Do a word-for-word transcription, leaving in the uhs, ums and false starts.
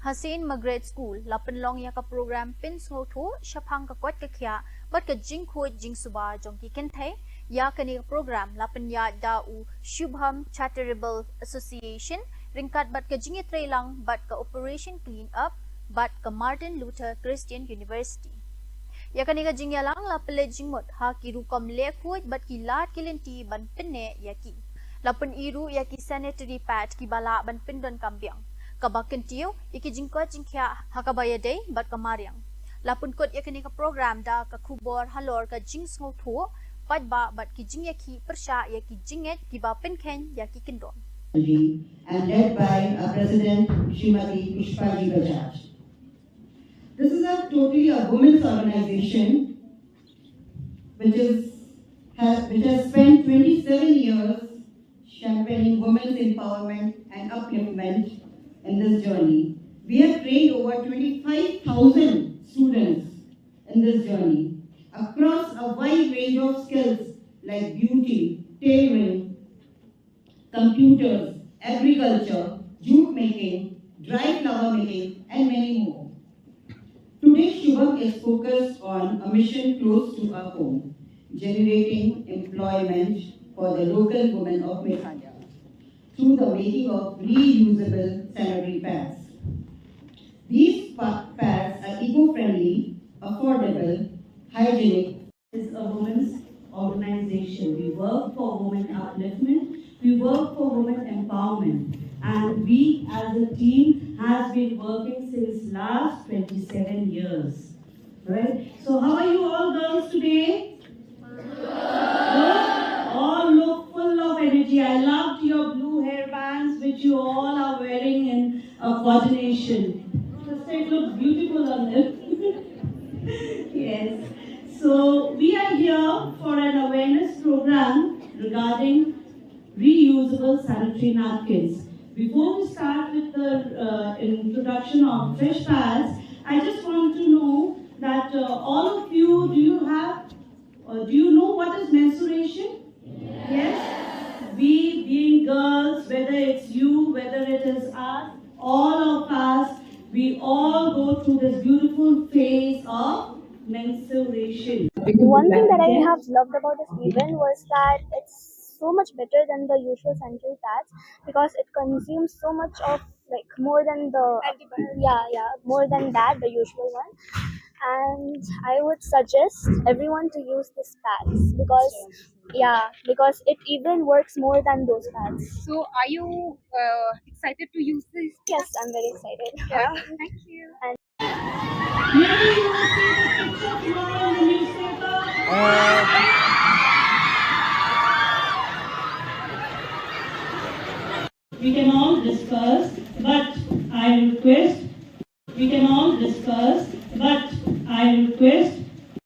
Ha Saint Margaret School la pynlong ïa ka program pynsngewthuh shaphang ka koit ka khiah bad ka jingkhuid jingsuba jong ki kynthei. Ïa kane ka program la pynïaid da u Shubham Charitable Association ryngkat bad ka jingïatreilang bad ka Operation Clean Up bad ka Martin Luther Christian University. Ïa kane ka jingïalang la pynleit jingmut ha ki rukom leh khuid bad ki lad ki lynti ban pynneh ïa ki. La pyni ruh ïa ki sanitary pad kiba lah ban pyndonkam biang, kaba kyntiew ïa ki jingkoit jingkhiah ha kaba ïadei bad ka mariang. La pynkut ïa kane ka program da ka khubor halor ka jingsngewthuh paidbah bad ki jingïakhih pyrshah ïa ki jingngeit kiba pynkheiñ ïa ki kyndon. And led by our President, Srimati Pushpaji Bajaj. This is a totally a women's organization which is, has, which has spent twenty-seven years championing women's empowerment and upliftment in this journey. We have trained over twenty-five thousand students in this journey across a wide range of skills like beauty, tailoring, computers, agriculture, jute making, dry flower making, and many more. Today, Shubham is focused on a mission close to our home, generating employment for the local women of Meghalaya through the making of reusable sanitary pads. These pa- pads are eco-friendly, affordable, hygienic, is a women's organization. We work for women upliftment. We work for women empowerment. And we as a team has been working since last twenty-seven years. Right? So how are you all girls today? Good? All look full of energy. I loved your blue hairbands which you all are wearing in uh, coordination. Just it looks beautiful on them. Yes. So we are here for an awareness program regarding reusable sanitary napkins. Before we start with the uh, introduction of fresh pads, I just want to know that uh, all of you, do you have, uh, do you know what is menstruation? Yes? We being girls, whether it's you, whether it is us, all of us, we all go through this beautiful phase of menstruation. One thing that I have loved about this event was that it's so much better than the usual sanitary pads because it consumes so much of, like, more than the, yeah, yeah, more than that, the usual one. And I would suggest everyone to use this pads because, yeah, because it even works more than those pads. So are you uh, excited to use this? Yes, I'm very excited. Yeah. Thank you. And We can all discuss, but I request, we can all discuss, but I request